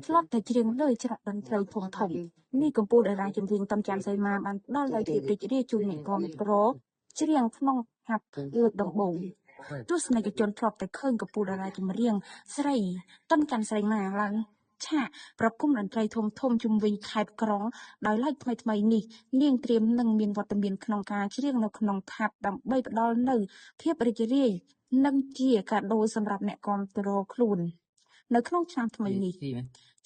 ធ្លាប់តែច្រៀងលើច្រកតន្ត្រីធំធំនេះកំពូលតារាចម្រៀងតំចាំសីមាបានផ្ដល់នូវភាពរីករាយជូនអ្នកគាំទ្រច្រៀងក្នុងហាប់លើកដំបូងទស្សនិកជនធ្លាប់តែឃើញកំពូលតារាចម្រៀងស្រីតុនច័ន្ទស្រីម៉ាឡើងឆាកប្រគំតន្ត្រីធំធំជុំវិញខេត្តក្រុងដោយឡែកថ្មីៗនេះនាងត្រៀមនឹងមានវត្តមានក្នុងការច្រៀងនៅក្នុងផាប់ដើម្បីផ្ដល់នូវភាពរីករាយនិងជាកាដូសម្រាប់អ្នកគាំទ្រខ្លួននៅក្នុងឆ្នាំថ្មីនេះ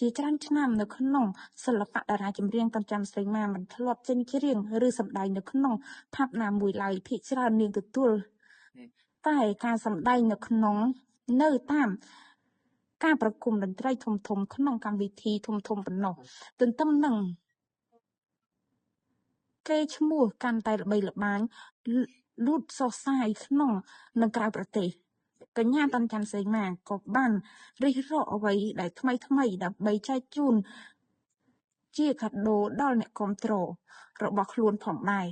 ជាច្រើនឆ្នាំនៅក្នុងសិល្បៈតារាចម្រៀងតំចាំស្រីម៉ាមិនធ្លាប់ចេញច្រៀងឬសម្ដែងនៅក្នុងផាប់ណាមួយឡើយភាគច្រើននាងទទួលតែការសម្ដែងនៅក្នុងនៅតាមការប្រគំតន្ត្រីធំធំក្នុងកម្មវិធីធំធំប៉ុណ្ណោះទន្ទឹមនឹងគេឈ្មោះកាន់តែល្បីល្បាញលូតសុសសាយក្នុងនិងក្រៅប្រទេសកញ្ញាតាន់ច័ន្ទសីមាក៏បានរិះរកអ្វីដែលថ្មីថ្មីដើម្បីចែកជូនជាកាដូដល់អ្នកគាំទ្ររបស់ខ្លួនផងដែរ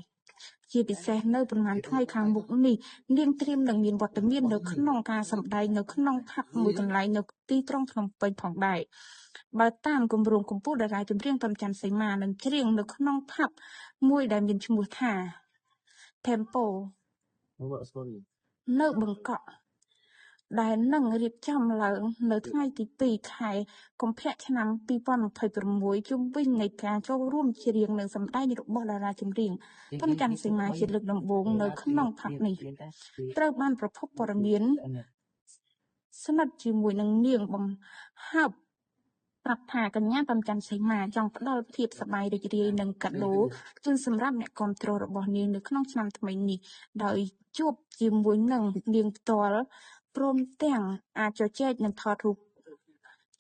ជាពិសេសនៅប្រហែលថ្ងៃខាងមុខនេះនាងត្រៀមនឹងមានវត្តមាននៅក្នុងការសម្ដែងនៅក្នុងផាប់មួយកន្លែងនៅទីក្រុងភ្នំពេញផងដែរបើតាមគម្រោងកម្ពុជាតារាចម្រៀងតំច័ន្ទសីមានឹងច្រៀងនៅក្នុងផាប់មួយដែលមានឈ្មោះថា Tempo នៅបឹងកក់ដែលនឹងរៀបចំឡើងនៅថ្ងៃទី2ខែកុម្ភៈឆ្នាំ2026ជុំវិញនៃការចូលរួមច្រៀងនិងសម្ដែងរបស់តារាចម្រៀងតុនច័ន្ទសីមាជាលើកដំបូងនៅក្នុងផាប់នេះត្រូវបានប្រភពព័ត៌មានស្និទ្ធជាមួយនឹងនាងបង្ហើបប្រាប់ថាកញ្ញាតំច័ន្ទសីមាចង់ផ្ដល់ភាពសប្បាយរីករាយនិងកាដូជូនសម្រាប់អ្នកគាំទ្ររបស់នាងនៅក្នុងឆ្នាំថ្មីនេះដោយជួបជាមួយនឹងនាងផ្ទាល់ព្រមទាំងអាចជជែកនិងថតរូប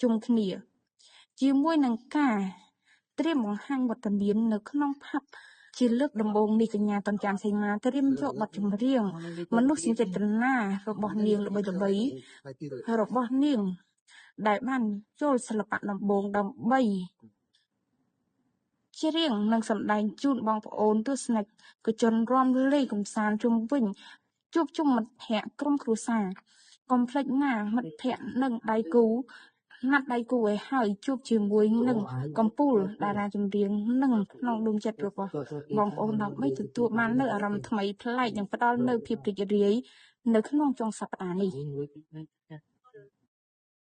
ជុំគ្នាជាមួយនឹងការត្រៀមបង្ហាញវត្តមាននៅក្នុងផាប់ជាលើកដំបូងនេះកញ្ញាតំចាន់សីមាត្រៀមយកបទចម្រៀងមនុស្សចេតនារបស់នាងល្បីៗរបស់នាងដែលបានចូលសិល្បៈដំបូងដើម្បីច្រៀងនិងសម្ដែងជូនបងប្អូនទស្សនិកជនរាំលេងកម្សាន្តជុំវិញជួបជុំមិត្តភ័ក្តិក្រុមគ្រួសារកុំភ្លេចណាមិត្តភ័ក្តិនិងដៃគូណាត់ដៃគូឲ្យហើយជួបជាមួយនឹងកំពូលតារាចម្រៀងនិងក្នុងដួងចិត្តរបស់បងប្អូនដើម្បីទទួលបាននូវអារម្មណ៍ថ្មីប្លែកនិងផ្ដល់នូវភាពរីករាយនៅក្នុងចុងសប្តាហ៍នេះ។